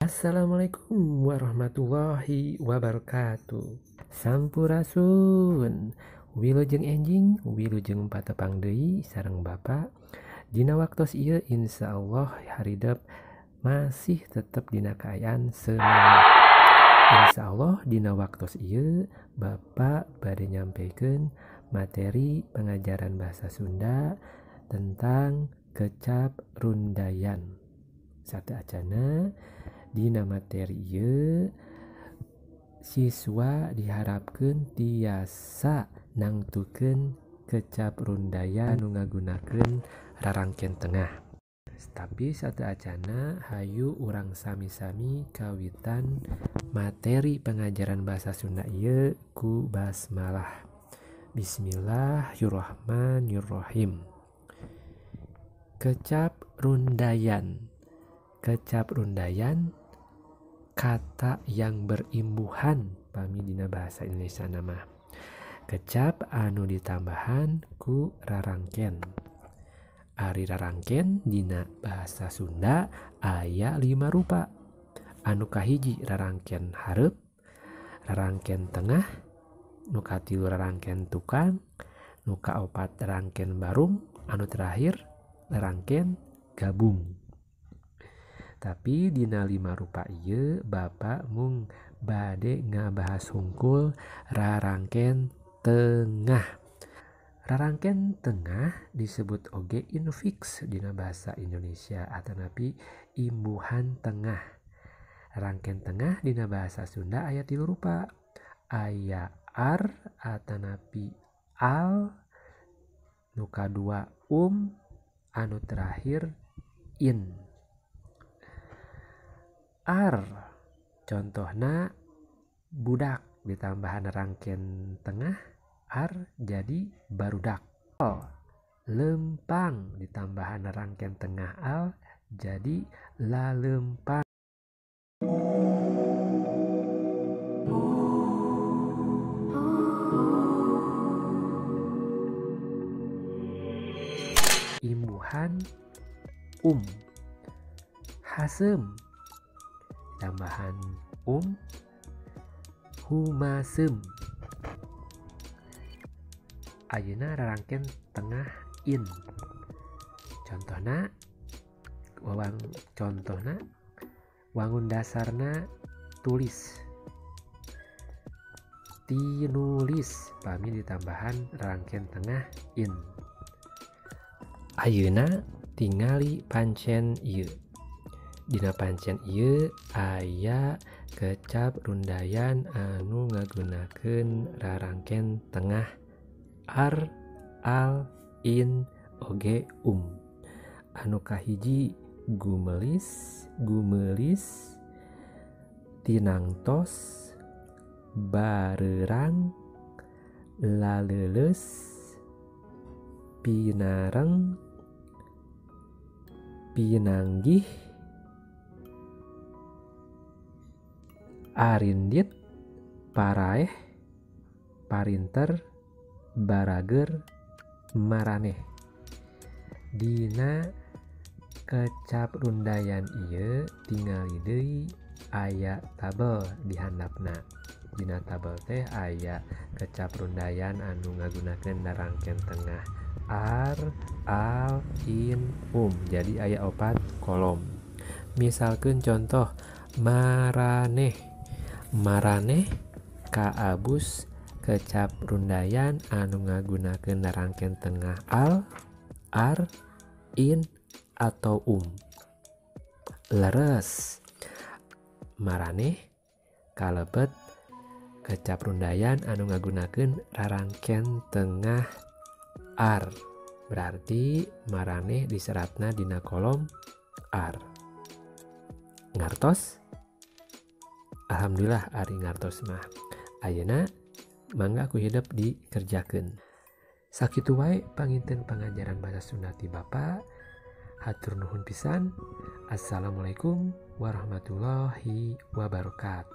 Assalamualaikum warahmatullahi wabarakatuh. Sampurasun. Wilujeng enjing, wilujeng patepang deui sareng Bapak. Dina waktos ieu insyaallah haridep masih tetep dina kaayaan semangat. Insyaallah dina waktos ieu Bapak bade nyampaikan materi pengajaran bahasa Sunda tentang kecap rundayan. Sateuacana dina materi ieu siswa diharapkeun tiasa nangtukeun kecap rundayan anu ngagunakeun rarangken tengah. Tapi sateuacana hayu urang sami-sami kawitan materi pengajaran bahasa Sunda ieu ku basmalah. Bismillahirrahmanirrahim. Kecap rundayan. Kecap rundayan kata yang berimbuhan pami dina bahasa Indonesia nama. Kecap anu ditambahan ku rarangken. Ari rarangken dina bahasa Sunda aya 5 rupa. Anu kahiji rarangken hareup, rarangken tengah, nu katilu rarangken tukang, nu kaopat rarangken barung, anu terakhir rarangken gabung. Tapi dina 5 rupa ieu Bapak mung bade ngabahas hungkul rarangken tengah. Rarangken tengah disebut oge infiks dina bahasa Indonesia atanapi imbuhan tengah. Rarangken tengah dina bahasa Sunda aya 3 rupa. Aya ar atanapi al, nu kadua um, anu terakhir in. Ar contohna budak ditambahan rangken tengah ar jadi barudak. Al lempang ditambahan rangken tengah al jadi lalempang. Imbuhan um hasem tambahan um humasem. Ayeuna rarangken tengah in. Contohna wawang contohna wangun dasarna tulis. Tinulis pami ditambahan rarangken tengah in. Ayeuna tingali pancen ieu. Dina pancen ieu aya kecap rundayan anu ngagunakeun rarangken tengah ar, al, in, oge um. Anu kahiji gumelis, gumelis, tinangtos, bareurang, laleuleus, pinareng, pinanggih, arindit, paraeh, parinter, barager, maraneh. Dina kecap rundayan ieu tingali deui aya tabel di handapna. Dina tabel teh aya kecap rundayan anu ngagunakeun rarangken tengah ar, al, in, um. Jadi aya 4 kolom. Misalkeun contoh maraneh. Maraneh kaabus kecap rundayan anu ngagunakeun rarangken tengah al, ar, in, atau um. Leres. Maraneh kalebet kecap rundayan anu ngagunakeun rarangken tengah ar. Berarti maraneh diseratna dina kolom ar. Ngartos? Alhamdulillah ari ngartos mah. Ayeuna mangga ku hidep dikerjakeun. Sakitu wae panginten pangajaran bahasa Sunda ti Bapak. Hatur nuhun pisan. Assalamualaikum warahmatullahi wabarakatuh.